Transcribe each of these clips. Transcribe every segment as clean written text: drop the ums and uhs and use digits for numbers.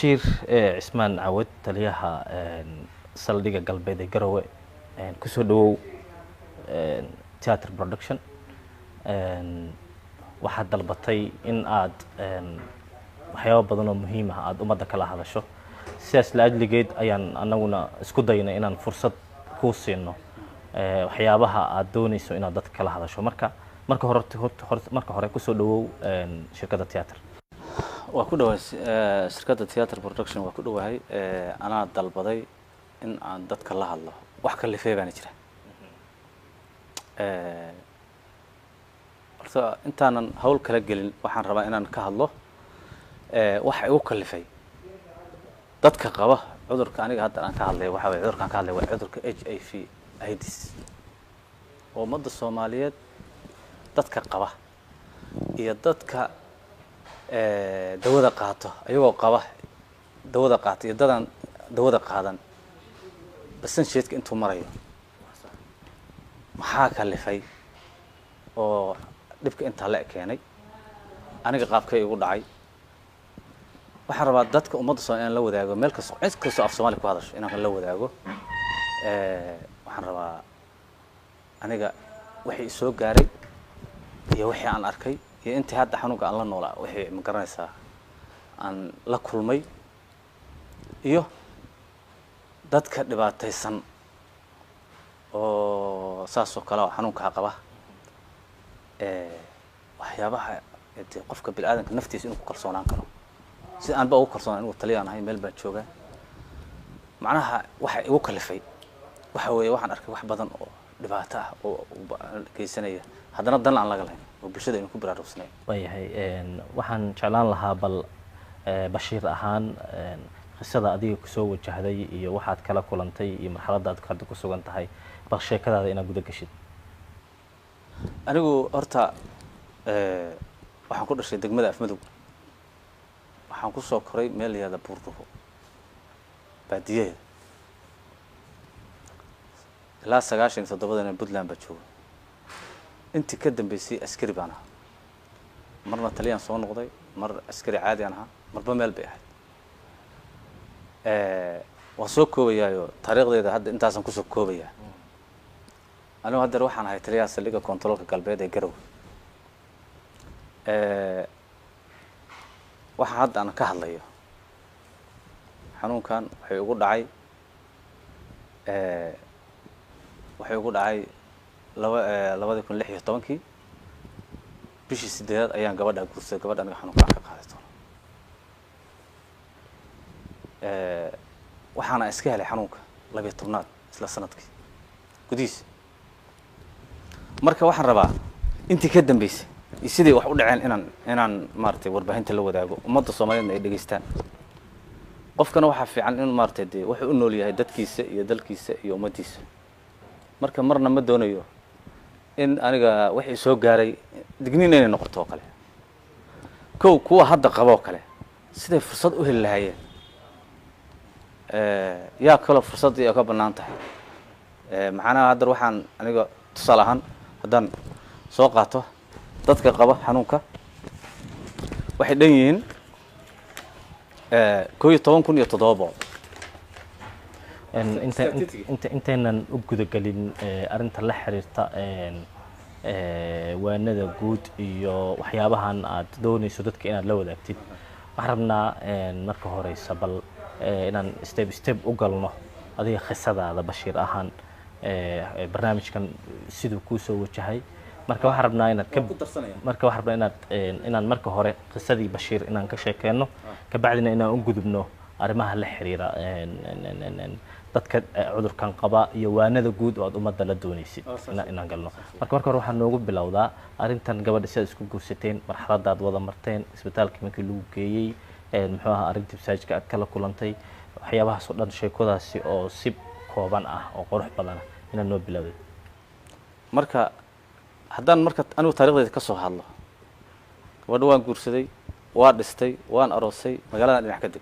Bashiir Cismaan Cawad, taliyaha saldhigga galbeed ee Garowe, kusoo dhawow Theatre Production. Waxaad dalbatay in aad waxyaabo badan oo muhiim ah aada ummadda kala hadasho. Sidaas la ajligeed ayaan anaguna isku daynay inaan fursad kuu siino waxyaabaha aad dooneyso inaad dadka kala hadasho. Marka hore, marka hore kusoo dhawow shirkadda theatre. Waa ku dhawahay shirkadda Theatre Production, waa ku dhawahay. Anaa dalbaday in aan dadka la hadlo, wax kalifey baana jira. Horta intaanan hawl kala gelin, waxaan rabaa inaan ka hadlo waxa igu kalifay dadka qaba cudurka aniga hadda aan ka hadlay. Waxa waye cudurkaan ka hadlay waa cudurka HIV AIDS oo ummadda Soomaaliyeed dadka qaba iyo dadka dawada qaato, ayagoo qaba dawada qaata iyo dadaan dawada qaadan, percentage-ka intuu marayo, maxaa kalifay oo dhibka intaa la keenay, aniga qaabkay igu dhacay. Waxaan rabaa dadka ummadda Soomaliya inaan la wadaago, meel kasto, cid kastoo af Soomaaliya ku hadasho inaan la wadaago. Waxaan rabaa aniga wixii soo gaaray iyo wixii aan arkay iyo intii hadda xanuunka aan la noolaa, wixii, ma garanaysaa, aan la kulmay iyo dadka dhibaataysan oo saas oo kale oo xanuunkaa qaba, waxyaabaha dee qofka bini-aadanka naftiisa inuu ku kalsoonaan karo, si aanba ugu kalsoonaan. Anigu taliyaan ahay, meel baan joogaa. Macnaha waxa igu kalifay waxa weeye waxaan arkay wax badan oo dhibaato ah oo geysanaya, haddana dan aan laga lahayn oo bulshada aynu ku baraarugsanay. Waayahay, waxaan jeclaan lahaa bal Bashiir ahaan qisada adiga kusoo wajahday iyo waxaad kala kulantay iyo marxaladda aad hadda ku sugan tahay, bal sheekadaada inaad guda geshid. Anigu horta waxaan ku dhashay degmada Afmadow, waxaan kusoo koray meel la yihahda Buurdhubo, baadiyaheeda. Ilaa 97-dana Puntland baa jooga. Intii ka dambeysay askari baan ahaa, marna taliyaan soo noqday, mar askari caadi aan ahaa, marba meel bay ahayd. Waan soo koobayaayo taariikhdeeda hadda intaasaan kusoo koobayaa. Anigu haddeer waxaan ahay taliyaha saldhigga kontaroolka galbeed ee Garowe. Waxa hadda aan ka hadlayo xanuunkan waxay ugu dhacay waxay ugu dhacay 2016-kii bishii 8-aad ayaan gabadhaa guursaday, gabadha aniga xanuunkaan ka qaaday doono. Waxaana iska helay xanuunka 12-aad isla sanadkii gudihiisa. Marka waxaan rabaa intii ka dambeysay iyo siday wax u dhaceen inaan maaragtay warbaahinta la wadaago, ummadda Soomaaliyeedna ay dhegeystaan. Qofkana waxaa fiican in maaragtay dee wuxuu u nool yahay dadkiisa iyo dalkiisa iyo ummaddiisa. Marka marna ma doonayo in aniga wixii soo gaaray digniin inay noqoto oo kale, kow kuwa hadda qaba oo kale siday fursad u heli lahaayeen. Yaa kaloo fursaddii ay ka bannaan tahay? Macnaha hadda waxaan aniga tusaale ahaan haddaan soo qaato, dadka qaba xanuunka waxay dhan yihiin 11,700. Inta intaynan u gudagelin arrinta la xiriirta waanada guud iyo waxyaabahan aad dooneyso dadka inaad la wadaagtid, waxaan rabnaa marka horeysa bal inaan step step u galno adiga qisadaada Bashiir ahaan, barnaamijkan siduu kuu soo wajahay. Marka waxaan rabnaa inaad ka marka waxaan rabnaa inaad inaan marka hore qisadii Bashiir inaan ka sheekeyno, kabacdina inaan u gudubno arrimaha la xiriira dadka cudurkan qaba iyo waanada guud oo aad ummadda la dooneysid inaan galno. Marka hore waxaa noogu bilowdaa arrintan gabadha, sidaad isku guursateen, marxaladda aad wada marteen, isbitaalka markii lagu geeyey, muxuu ahaa arrintii masaajidka aad kala kulantay, waxyaabahaas oo dhan, sheekadaasi oo si kooban ah oo qurux badan ah inaad noo bilowday. Marka haddaan marka anigu taariikhdeyda ka soo hadlo, gabadha waan guursaday, waa dhistay, waan aroosay, magaaladan dhinac ka deg.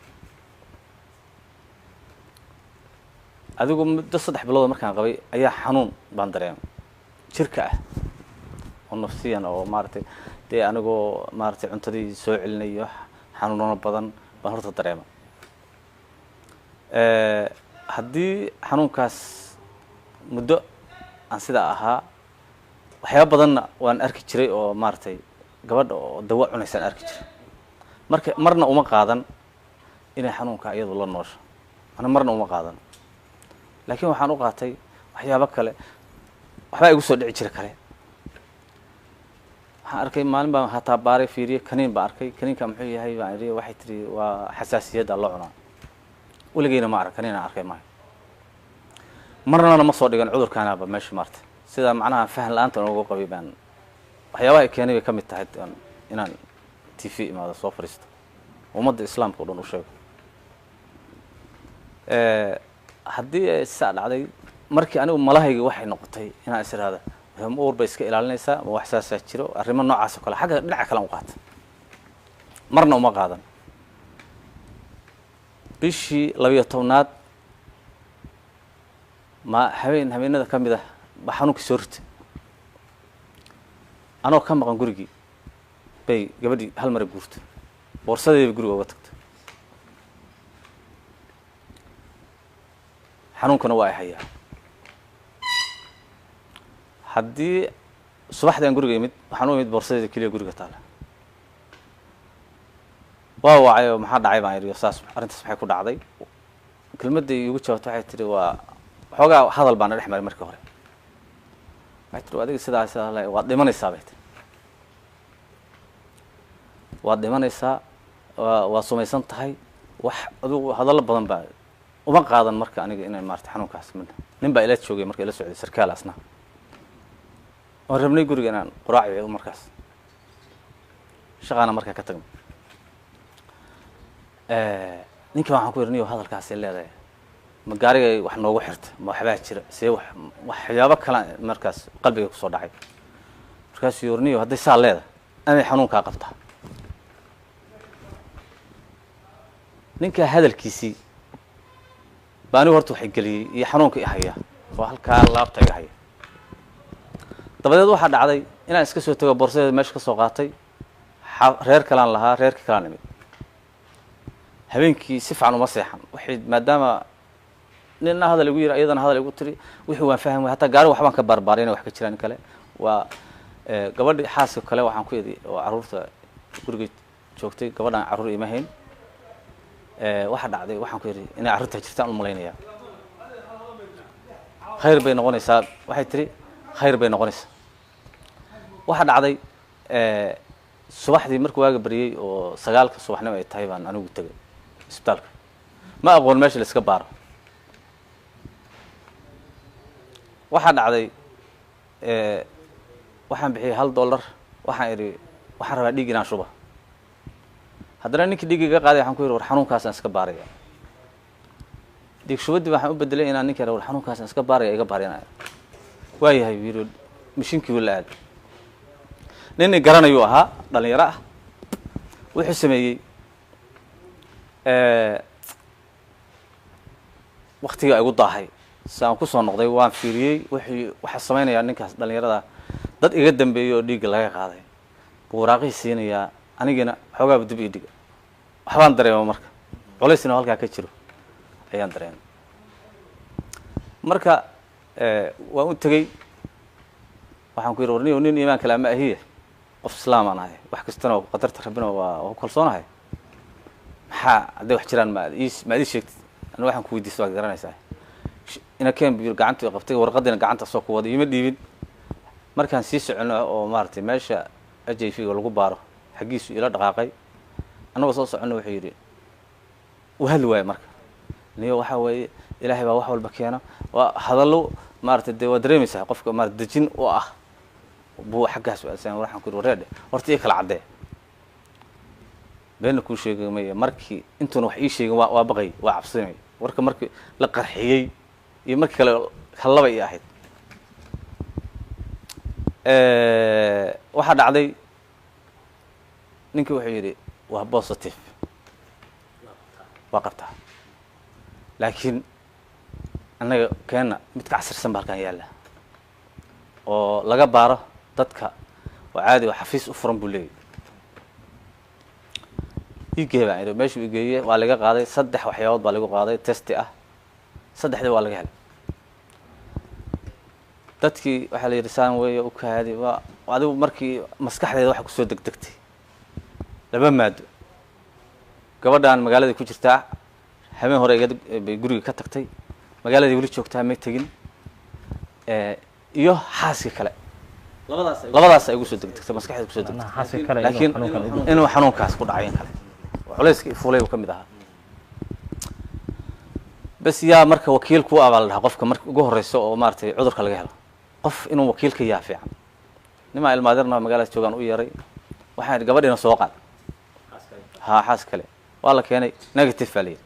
Adigu muddo 3 bilood markaan qabay ayaa xanuun baan dareemay jirka ah oo nafsiyan oo maaragtay dee anigoo maaragtay cuntadii soo celinayo, xanuunano badan baan horta dareemay. Haddii xanuunkaas muddo aan sidaa ahaa, waxyaaba badanna waan arki jiray oo maaragtay gabadha oo dawo cunaysaan arki jiray. Marka marna uma qaadan inay xanuunka iyadu la noosho, ana marna uma qaadan, laakiin waxaan u qaatay waxyaabo kale, waxbaa igu soo dhici jira kale. Waxaan arkay maalin baan hataa baaray, fiiriyey, kaniin baan arkay. Kaniinka muxuu yahay baan idhi. Waxay tiri waa xasaasiyadda loo cunaa. Weligeyna ma arag kaniin aan arkay maayo, marnana ma soo dhigan cudurkaanaba meesha maarta. Sida macnaha fahan la-aanta noogu qabay baan waxyaabaha ay keenay bay ka mid tahay inaan TV imaado, soo fadhiisto, ummadda islaamka o dhan u sheego. Haddii ay saa dhacday, markii anigu malahayga waxay noqotay inaan is idhaahda ma uur bay iska ilaalinaysaa, ma wax saasaa jiro, arrimo noocaas oo kale xagga dhinaca kale an u qaata, marna uma qaadan. Bishii 12aad ma habeen habeenada ka mid ah ba xanuunkii soo ritay. Anoo ka maqan gurigii bay gabadhii hal mara guurtay, boorsadeedii bay guriga uga tagtay. Xanuunkana waa ay hayaa. Haddii subaxdii aan guriga imid, waxaan u imid boorsadeeda keliya guriga taala. Waa wacay oo maxaa dhacay baan idhi, saas arrintaas maxay ku dhacday? Kelmadday iigu jawaabtay waxay tihi waa waxoogaa hadal baana dhex maray markii hore. Waxay tihi adiga sidaa sidaa waad dhimanaysaa bay tiri, waad dhimanaysaa, waa sumaysan tahay, wax adigu hadallo badan baa. Uma qaadan marka aniga inay maarata xanuunkaas. Midna nin baa ila joogay marka, ila socday, sarkaal asna, oon rabnay guriga inaan quraaciyo markaas, shaqaana markaa ka tagnay. Ninka waxaan ku yidhi, niyo hadalkaasay leedahay, ma gaarigay wax noogu xirta, ma waxbaa jira, see wax waxyaabo kale markaas qalbiga kusoo dhacay. Markaasuu yiri, niyo hadday saa leedahay amay xanuunkaa qabtaa. Ninkaa hadalkiisii baa anigu horta waxay geliyey iyo xanuunka i haya oo halkaa laabta iga haya. Dabadeed waxaa dhacday inaan iska soo tago, boorsadeeda meesha ka soo qaatay, reer kalaan lahaa, reerkii kalaan imid. Habeenkii si fiican uma seexan, waxay maadaama nina hadal igu yiri, iyadana hadal igu tiri, wixii waan fahmi waay. Hataa gaari waxbaan ka baarbaaray inay wax ka jiraan in kale. Waa gabadhii xaaska kale waxaan ku idhi oo carruurta guriga joogtay, gabadhaan carruur ima hayn. Waxaa dhacday waxaan ku idhi inay carruurta jirtaan u malaynayaa, khayr bay noqonaysaa. Waxay tiri khayr bay noqonaysaa. Waxaa dhacday subaxdii markuu waaga baryey oo 9ka subaxnimo ay tahay baan anigu tegay isbitaalka. Ma aqoon meesha la iska baaro. Waxaa dhacday waxaan bixiyey $1. Waxaan idhi waxaan rabaa dhiig inaan shuba. Haddana ninkii dhiigga iga qaaday waxaan ku yidhi war xanuunkaasaan iska baaraya. Dhiig shubaddii waxaan u bedelay inaan ninka war xanuunkaasaan iska baaraya, iga baarinaya. Waayahay buu yidhi, mishinkii wuu la aaday. Nin i garanayuu ahaa, dhalinyaro ah. Wuxuu sameeyey waktigaa igu daahay si aan kusoo noqday, waan fiiriyey wuxuu waxaa samaynayaa ninkaas dhalinyarada. Dad iga dambeeyey oo dhiigga laga qaaday buu waraaqihii siinayaa, anigina xoogaaba dib ii dhiga. Waxbaan dareema marka culaysna halkaa ka jiro ayaan dareemay. Marka waan u tegey, waxaan ku yidhi war niyow nin iimaan kale ama ahiye, qof islaamaan ahay, wax kastana qadarta rabbina waa ku kalsoonahay, maxaa hadday wax jiraan maad ii maad ii sheegtid, ani waxaan ku weydiista waad garanaysaa. Ina keen buu yidhi, gacantu i qabtay, warqadiina gacanta soo ku wada iima dhiibin. Markaan sii socono oo maaragtay meesha HIV ga lagu baaro xaggiisu ila dhaqaaqay, annagoo soo soconno wuxuu yidhi, uu hadli waaye marka, niyo waxaa weeye ilaahay baa wax walba keena. Waa hadallo maaragtay dee waa dareemaysaa qofka maarata dejin u ah buu xaggaas u aadsan. Waxaan ku yidhi wareedhe horta ii kala caddee, beenna kuu sheegi maya. Markii intuuna wax ii sheegin waa baqay, waa cabsinay. Warka markii la qarxiyey iyo markii kale kallaba ii ahayd. Waxaa dhacday ninkii wuxuu yidhi waa positive, waa qabtaa, laakiin annaga keenna mid ka casirsan ba halkan yaalla oo laga baaro dadka oo caadi oo xafiis u furan buu leeyahy. Igee baan idhi. Meeshuu igeeye waa laga qaaday 3 waxyaabood baa lagu qaaday testi ah, 3dii waa laga helay. Dadkii waxaa la yidhi saan weeye u kaadi. Waa adigu markii maskaxdeeda waxa kusoo degdegtay 2 maado. Gabadhaan magaaladii ku jirtaa, habeen hore bay guriga ka tagtay, magaaladii weli joogtaa, may tegin, iyo xaaskii kale, labadaas ay ugu soo degdegtay maskaxdeeda kusoo degtay, laakiin inuu xanuunkaas ku dhacay in kale culayska ifuulay uu ka mid ahaa. Bas yaa marka wakiil ku ah baa la dhahaa qofka marka ugu horeyso oo maaragtay cudurka laga helo, qof inuu wakiil ka yaha fiican. Nimaa ilmaadirna magaalada joogaan u yeeray, waxaan idhi gabadhiina soo qaad, ha xaas kale waa la keenay, negative baa la yidhi.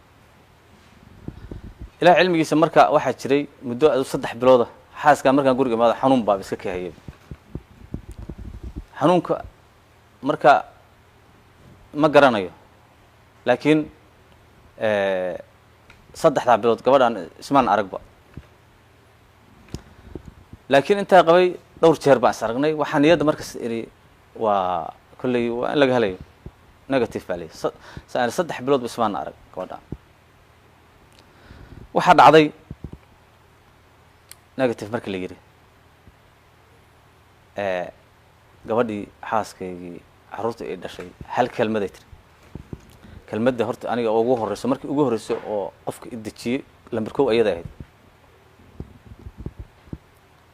Ilaah cilmigiisa marka waxaa jiray muddo adu 3 bilooda xaaskaa markaan guriga imaado xanuun baaba iska kahayay. Xanuunka marka ma garanayo, laakiin 3daa bilood gabadhaan ismaan aragba, laakiin intaa qabay dhowr jeer baan is aragnay. Waxaa niyadda markas idhi waa kolley waa in laga helayo, negative baa la yidhi. 3 bilood ba ismaan arag gabadhaan. Waxaa dhacday negative markii la yidhi, gabadhii xaaskaygii carruurta ay dhashay hal kelmaday tiri. Kelmadda horta aniga ugu horeyso, markii ugu horeyso oo qofka i dejiyey lambar 1 ayada ahayd.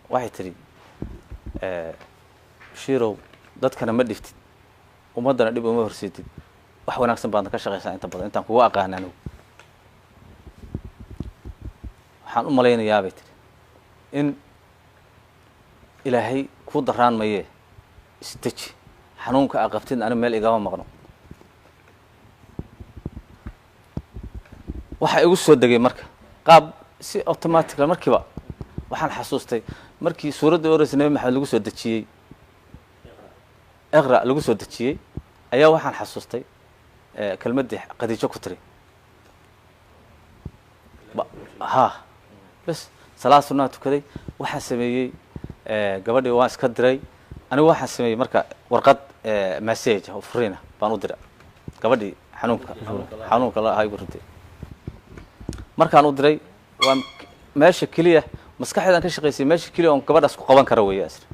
Waxay tidhi Bashiirow, dadkana ma dhiftid, ummaddana dhib uma horseedid, wax wanaagsan baadna ka shaqeysaa inta badan intaan kugu aqaana anigu. Waxaan u malaynayaa bay tidhi in Ilaahay kuu daraan mayee, isdeji, xanuunka aa qabtid anigu meel igama maqno. Waxaa igu soo degay marka qaab si automaticla markiiba waxaan xasuustay markii suuradda horeysa Nabi Maxamed lagu soo dejiyey, Iqra lagu soo dejiyey, ayaa waxaan xasuustay kelmaddii Khadiijo ku tiri. Ha bas salaad sunnaa tukaday, waxaan sameeyey gabadhii waan iska diray. Anigu waxaan sameeyey marka warqad message oo furiina baan u diray gabadhii xanuunka la ahaa igu riday. Markaan u diray waa meesha keliya maskaxdeedan ka shaqaysay, meesha keliya oon gabadhaas ku qaban kara weeye asri.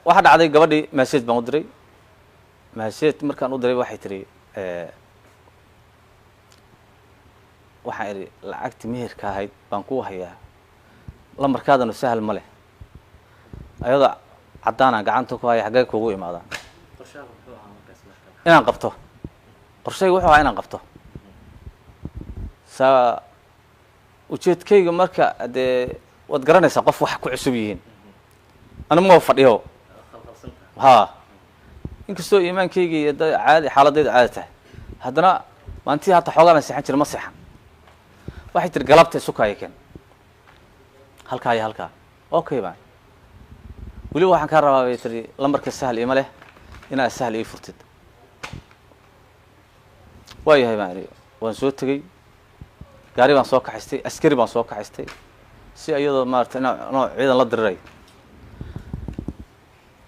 Waxaa dhacday gabadhii message baan u diray. Message markaan u diray waxay tiri, waxaan idhi lacagti meherka ahayd baan ku hayaa, lambarkaadana sahal ma leh, ayadoo caddaanaan gacanta ku haya, xaggee kugu imaadaan inaan qabto? Qorshayga wuxuu ahaa inaan qabto. Saa ujeedkayga marka dee waad garanaysaa qof wax ku cusub yihiin, anigu ma fadhiyo, ha inkastoo iimaankayga iyo caadi xaaladayda caadi tahay, haddana maantii hataa xoogaa baan seexan jira, ma seexan. Waxay tiri galabta isukaya keen halkaa iyo halkaa. Okay baan weliba waxaan kaa rabaa bay tiri lambarka sahal ima leh, inaad sahal ii furtid. Waa yahay baan idhi. Waan soo tegey, gaari baan soo kaxaystay, askari baan soo kaxaystay, si iyadoo maarata inoo ciidan la diriray.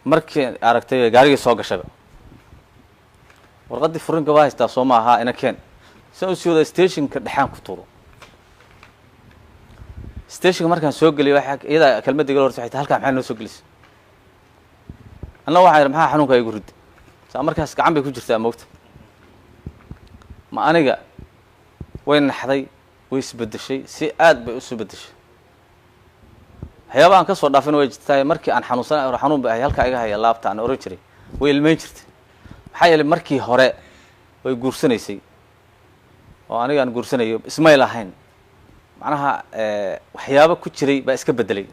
Markii aragtay gaarigii soo gashayba, warqaddii furinka waa haystaa soo ma ahaa, ina keen. Sian usii wada stationka dhexaan ku tuuro. Stationka markaan soo geliyay waxaa iyadaa kelmadda igala hortay, waxay tahay halkaa maxaa noo soo gelisay? Anna waxaan idhi maxaa xanuunka igu riday? Saa markaas gacan bay ku jirtaa moogta. Ma aniga way naxday, way isbeddeshay, si aad bay usu beddeshay. Waxyaabaha aan ka soo dhaafin way jirtaa. Markii aan xanuunsanay, xanuun bay ahay halkaa iga haya laabta aan oran jiray, way ilmeyn jirtay. Maxaa yeelay markii hore way guursanaysay oo aniga aan guursanayo ismay lahayn, macnaha waxyaabo ku jiray baa iska beddelay,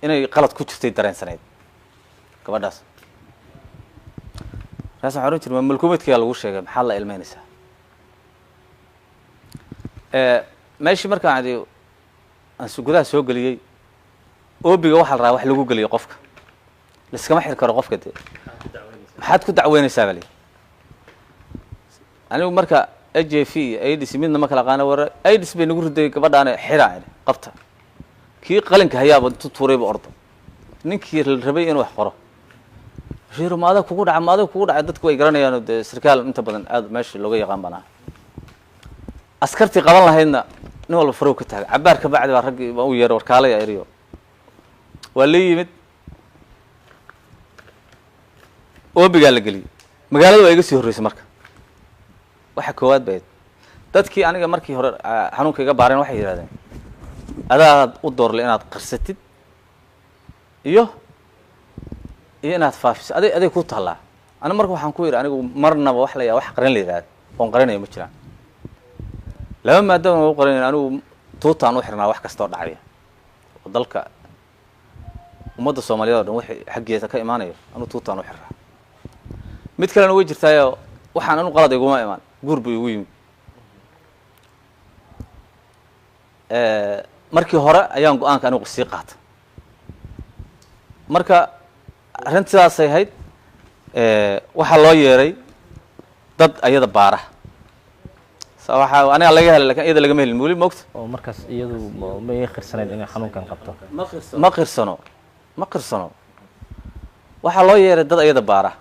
inay qalad ku jirtay dareensanayd gabadhaas. Markaas waxaan oran jiray ma malkuumeedkayaa lagu sheegay, maxaad la ilmeynaysaa? Meeshii markaan idhi aan gudaha soo geliyey oobiga, waxaa la rabaa wax lagu geliyo qofka, laiskama xiri karo qofka. Dee maxaad ku dacweynaysaa baa la yidhi. Anigu marka h j v iyo aids midna ma kala aqaano, war aids bay nagu riday gabadhaane, xiraa idhi qabta. Kii qalinka hayaaba intuu tuurayba ordo, ninkii la rabay inuu wax qoro. Bashiiro, ma adag kugu dhaca? Ma adag kugu dhacay? Dadku way garanayaan, dee sarkaal inta badan aad meesha looga yaqaan baan ahay. Askartii qaban lahaydna nin walba farow ka taagay. Cabaar ka bacdi baa raggii baan u yeeray, warkaalaya eriyo waa la yimid, oobigaa la geliyey. Magaalada waa iga sii horreysay. Marka waxa koowaad ba ahayd dadkii aniga markii hore xanuunka iga baareen waxay yidhahdeen, adaad u doorle inaad qarsatid iyo inaad faafiso, aday ku taallaa. Ani marka waxaan ku yidhi, anigu marnaba wax la yaa wax qarin la yidhahda oon qarinayo ma jiraan. Laba maadama u qarinayn, anigu tuutaan u xirnaa wax kastoo dhacaya oo dalka ummadda Soomaaliyeed oo dhan wixii xaggeeda ka imaanayo, anigu tuutaan u xirnaa. Mid kalena way jirtaayo, waxaan anu qalad iguma imaan, guur buu igu yimid. Markii hore ayaan go-aanka anigu sii qaata. Marka arrinta sidaasay ahayd. Waxaa loo yeeray dad ayada baara. Waxaa aniga laga helay, lakin iyada lagama helin weli, moogta. Oo markaas iyadu ma ii qirsanayd inay xanuunkan qabto? Ma qirsano, ma qirsano. Waxaa loo yeeray dad ayada baara,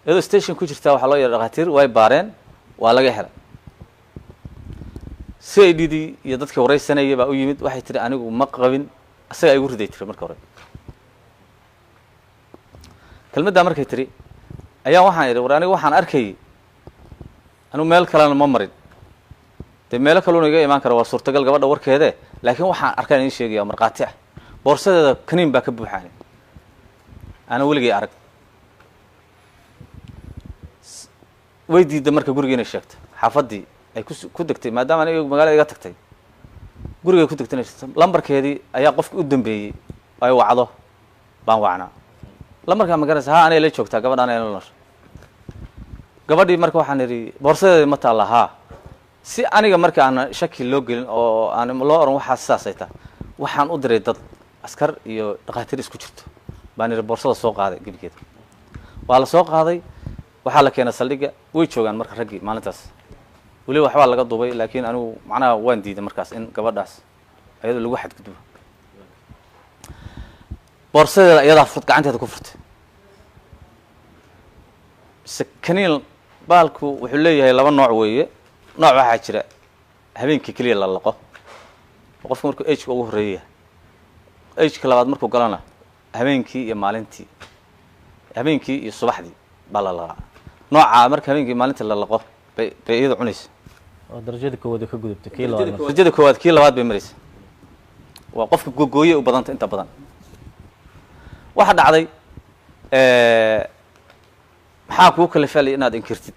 iyadoo station ku jirtaa waxaa loo yeeray dhakhaatiir, way baareen, waa laga helay. CID dii iyo dadkii wareysanayay baa u yimid. Waxay tihi, anigu ma qabin, isagaa igu riday tiri. Marka hore kelmaddaa markay tiri ayaa waxaan idhi, war aniga waxaan arkayay, anigu meel kalena ma marin, dee meelo kaluna iga imaan kara, waa suurtagal gabadha warkeede, laakiin waxaan arkaan idin sheegaya, markhaati ah, boorsadeeda kaniin baa ka buuxaani ana weligay arag. Way diidda marka guriga inay sheegto, xaafaddii ay ku degtay, maadaama aniga magaalada iga tagtay, gurigay ku degtay inay sheegto. Lambarkeedii ayaa qofki u dambeeyey ay wacdo baan wacnaa. Lambarkaa ma garanaysa? Ha, anay la joogtaa gabadha, anay la noosha gabadhii. Marka waxaan idhi, boorsadeedii ma taalla? Haa. Si aniga marka aan shaki loo gelin oo aan loo oran waxaa sidaasay tahay, waxaan u diray dad askar iyo dhakhaatiir isku jirto baan idhi, boorsada soo qaaday gebigeeda. Waa la soo qaaday, waxaa la keenay saldhigga. Way joogaan marka raggii maalintaas, weli waxbaa laga duubay, laakiin anigu macnaha waan diiday markaas in gabadhaas ayadoo lagu xadgudbo. Boorsadeeda iyadaa furt, gacanteeda ku furtay. Mise kaniin baalku wuxuu leeyahay laba nooc weeye. Nooc waxaa jira habeenkii keliya la laqo, oo qofka markuu ageka ugu horreeya, ageka labaad markuu galana habeenkii iyo maalintii, habeenkii iyo subaxdii baa la laqaa. Noocaa marka habeenkii maalintii la laqo bay iyada cunaysa. Oo darajada koowaad oo ka gudubtay kii labaad marka. Darajada koowaad kii labaad bay maraysa, waa qofka gogooye u badanta inta badan. Waxaa dhacday, maxaa kuu kalifalay inaad inkirtid?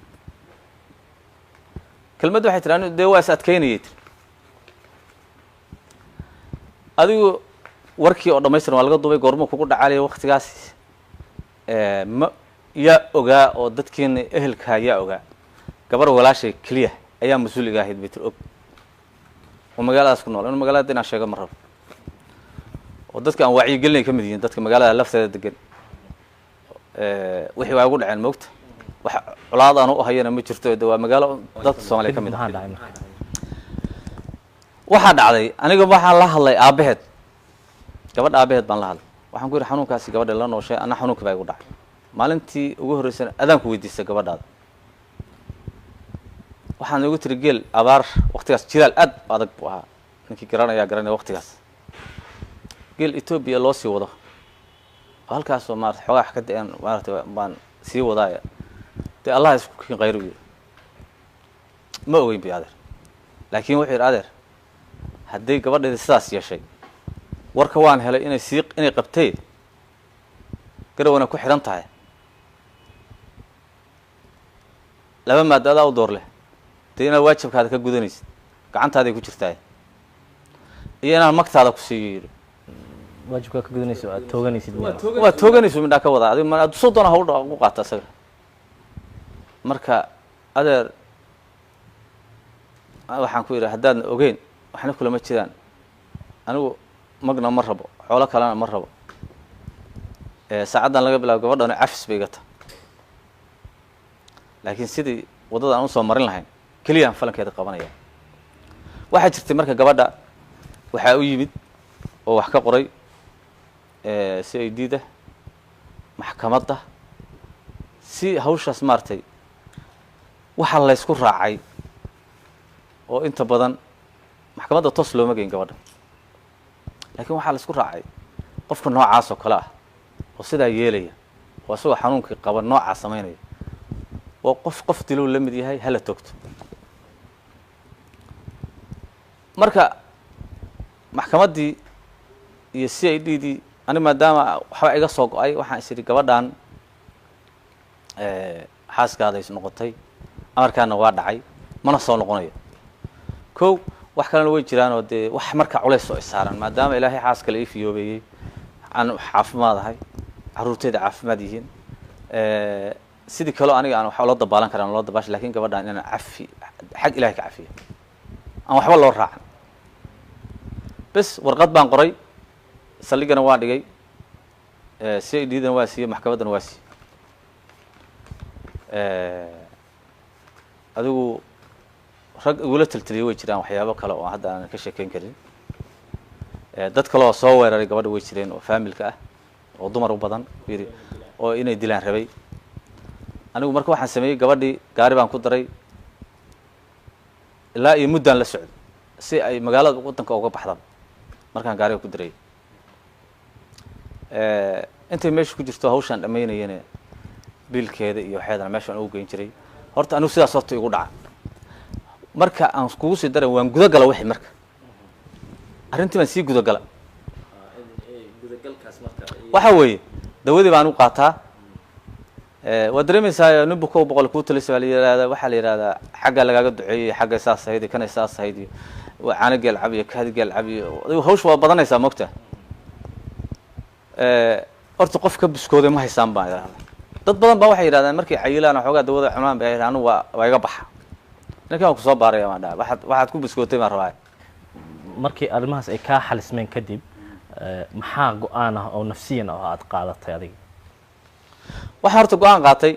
Kelmadda waxay tiri, anigu dee waa is adkeynayay tiri. Adigu warkii oo dhamaystiran waa laga duubay. Goormuu kugu dhacalaya waktigaas? Ma yaa ogaa oo dadkiina ehelkaa yaa ogaa? Gabar walaashay keliya ayaa mas-uuliga ahayd bay tiri, og oo magaaladaas ku nool. Inu magaalada inaan sheego ma rabo, oo dadka aan wacyigelinay ka mid yihiin dadka magaalada lafteeda degan. Wixii waa igu dhaceen, moogta, wax colaad aan u hayana ma jirto, de waa magaalo dadka Soomaaliya ka mid ah. Maxaa dhacay marka? Waxaa dhacday, aniga waxaan la hadlay aabaheed, gabadha aabaheed baan la hadlay. Waxaan ku yidhi, xanuunkaasi gabadha la nooshay, anna xanuunka baa igu dhacay. Maalintii ugu horreysana adaan ku weydiistay gabadhaada, waxaan igu tiri geel abaar waqtigaas jilaal aad u adag buu ahaa, ninkii garanayaa garanaya waqtigaas, geel Etoobiya loo sii wado oo halkaasoo maarata xoogaa wax ka da-een maarata baan sii wadaaya, dee Allah isku kiin khayr u yidhi. Ma ogeyn bay adeer, laakiin wuxuu yidhi, adeer, hadday gabadheeda sidaas yeeshay, warka waan helay inay sii inay qabtay garawana ku xidhan tahay, laba maado adaa u door leh, dee inaad waajibkaada ka gudanaysid, gacantaaday ku jirtaay, iyo inaan magtaada ku siiyo, yidhi. Waajibkaa ka gudanaysa oo aad tooganaysid miyaa? Waa tooganaysu midhaa ka wadaa, adiga ma soo doona hawl ugu qaata isaga. Marka adeer waxaan ku yidhi, haddaadna ogeyn waxna kulama jiraan, anigu magna ma rabo, xoolo kalena ma rabo. Saacaddan laga bilaabo gabadhana cafis bay iga tahay, laakiin sidii waddada aan usoo marin lahayn keliyaan falankeeda qabanaya. Waxaa jirtay marka gabadha waxaa u yimid oo wax ka qoray CID da. Maxkamadda si hawshaas maaragtay waxaa laysku raacay oo inta badan maxkamadda toos looma geyn gabadha, laakiin waxaa laysku raacay qofka noocaas oo kale ah oo sidaa yeelaya oo isagoo xanuunkii qaba noocaa samaynaya waa qof diluu la mid yahay, hala toogto. Marka maxkamaddii iyo CID dii, ani maadaama waxba iga soo go-ay, waxaan is idhi gabadhan xaaskaada is noqotay, amarkaana waa dhacay, mana soo noqonayo. Ko wax kalena way jiraan oo dee wax marka culays oo isaaran, maadaama Ilaahay xaas kale ii fiyoobeeyey, aan caafimaad ahay, carruurteyda caafimaad yihiin, sidii kaleo aniga aan waxa loo dabaalan karaan loo dabaasha, lakin gabadhan inaan cafi xag Ilahay ka cafiyo, aan waxba loo raacan. Bes warqad baan qoray, saldhigana waa dhigay, CID dana waa siiyey, maxkamaddana waa siiyey. Adigu rag igula taltaliyay way jiraan, waxyaabo kale oo hadda aanan ka sheekeyn karin. Dad kale oo soo weeraray gabadha way jireen oo faamilka ah oo dumar u badan yidhi oo inay dilaan rabay. Anigu marka waxaan sameeyey, gabadhii gaari baan ku daray, ilaa iyo muddaan la socday si ay magaalada waddanka uga baxdaba. Markaan gaariga ku darayay, intay meesha ku jirto hawshaan dhamaynayana, biilkeeda iyo waxeedana meeshaan ugu geyn jiray. Horta anigu sidaas horta igu dhaca. Marka aan kugu sii daray, waan gudagala wixii, marka arrintii baan sii gudagala. Waxa weeye dawadii baan u qaataa. Waad dareemaysaa, nin buko 100 kuu talisa baa la yihahdaa. Waxaa la yihahdaa xagga lagaaga duceeyey, xagga saas ahayd iyo kanay saas ahayd, iyo caano geel cab iyo kaadi geel cab, iyo adigu hawsha waa badanaysaa, mogta. Horta qof ka buskooday ma haysaan baan idhahdaa. Dad badan baa waxay yidhahdaan markay cayilaan xoogaa dawada cunaan bay, anigu waa iga baxa. Ninkan waan kusoo baaraya baan dhaha, waxaad ku buskootay baan rabaa. Markii arrimahaas ay kaa xalismeen kadib, maxaa go-aan ah oo nafsiyan ah oo aad qaadatay adiga? Waxaan horta go-aan qaatay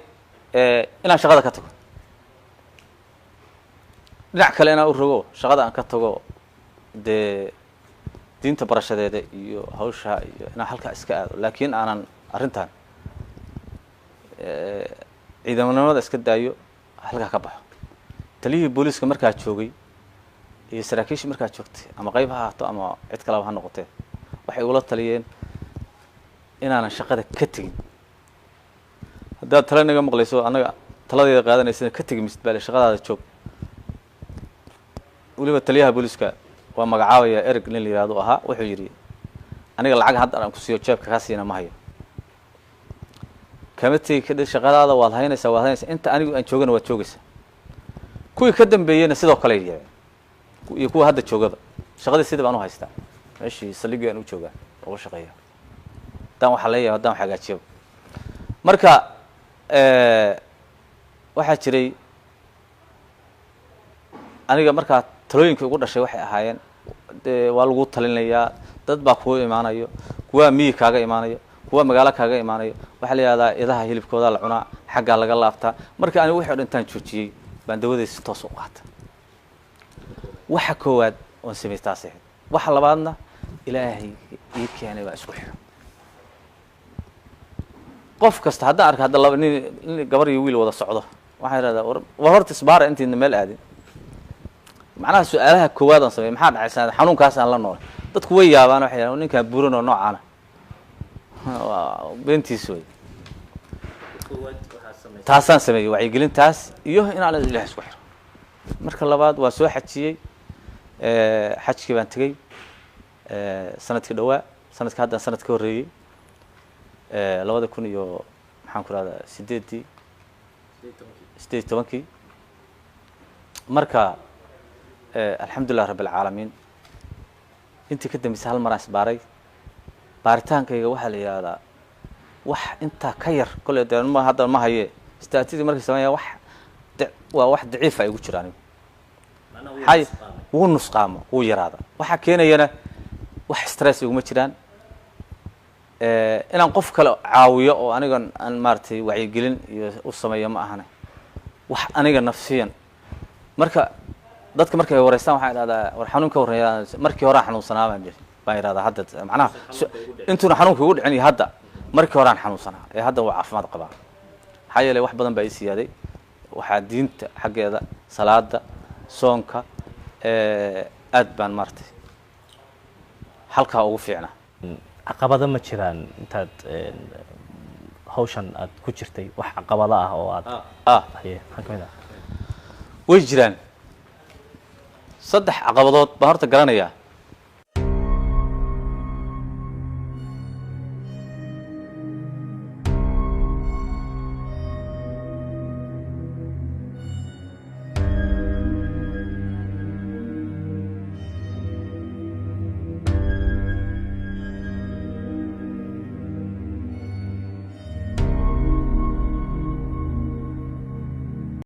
inaan shaqada ka tago, dhinac kale inaan u rogo, shaqada aan ka tago, dee diinta barashadeeda iyo hawsha iyo inaan halkaa iska aado, laakiin aanan arrintan ciidamanimada iska daayo, halkaa ka baxo. Taliyihii booliiska markaa joogay iyo saraakiishii markaa joogtay, ama qayb ha ahaato ama cid kaleba ha noqotee, waxay igula taliyeen inaanan shaqada ka tegin. Haddaad tala naga maqlayso, annaga taladeeda qaadanaysana, ka tegi misid baale, shaqadaada joog. Weliba taliyaha booliiska waa magacaabaya, ereg nin la yihahdo ahaa, wuxuu yidhi aniga lacag hadda aan ku siiyo jeebka kaa siina ma hayo, kama tegi kadhi, shaqadaada waad haynaysaa, waad haynaysaa inta anigu aan joogana waad joogaysaa. Kuwii ka dambeeyeyna sidoo kale yeeleen, iyo kuwa hadda joogaba shaqadii sidii baan u haystaa, meeshii saldhigii aan u joogaa uga shaqeeya, haddaan waxaa leeyahay haddaan wax hagaajiyaba. Marka waxaa jiray aniga markaa talooyinka igu dhashay waxay ahaayeen, dee waa lagu talinayaa, dad baa kuu imaanayo, kuwaa miyi kaaga imaanayo, kuwa magaalo kaaga imaanayo, waxaa la yihahdaa idaha hilibkooda la cunaa, xaggaa laga laabtaa. Marka anigu wixi o dhan intaan joojiyey baan dawadaysi toos u qaata. Waxa koowaad oon samey taas ahayd. Waxa labaadna Ilaahay ii keenay baa isku xiro. Qof kasta haddaan arka hadda laba nin, gabar iyo wiil wada socdo, waxaan ihahdaa war horta isbaara intiidna meel aadin. Macnaha su-aalaha koowaad aan samey, maxaa dhacay sanad xanuunkaas aan la noolay, dadku way yaabaan, waxay yidhahan ninkaan buran oo noocaana waa beentiis wey. Taasaan sameeyey, wacyigelintaas iyo inaan Ilaah isku xiro. Marka labaad waa soo xajiyey, xajkii baan tegey sanadkii dhawaa, sanadka haddaan sanad ka horreeyey, labada kun iyo maxaan ku rahdaa sideeddii, 18-kii. Marka alxamdulilah rabbi alcaalamiin, intii ka dambeysay hal maraan isbaaray. Baaritaankayga waxaa la yihahdaa wax intaa ka yar kolley dee ma hadda ma haye istaatidii markay sameeya, wax waa wax daciifa igu jira anigu hay, wuu nusqaamo, wuu yaraada. Waxaa keenayana wax stress iguma jiraan, inaan qof kale caawiyo oo aniga aan maaragtay wacyigelin iyo u sameeyo ma ahane, wax aniga nafsiyan. Marka dadka markay wareystaan waxaan idhahdaa war xanuun ka warreeya, markii hore aan xanuunsanaa baan jiri baan idhahdaa. Hadda macnaha intuuna xanuunka igu dhicin iyo hadda Markii horaan xanuunsanaa ee hadda waa caafimaad qabaa, maxaa yeelay wax badan baa ii siyaaday. Waxaa diinta xaggeeda, salaada, soonka, aad baan maaragtay halkaa ugu fiicnaa. Caqabado ma jiraan intaad hawshan aad ku jirtay, wax caqabado ah oo aad haye, maxaa ka mid ah? Way jiraan. 3 caqabadood baan horta garanayaa.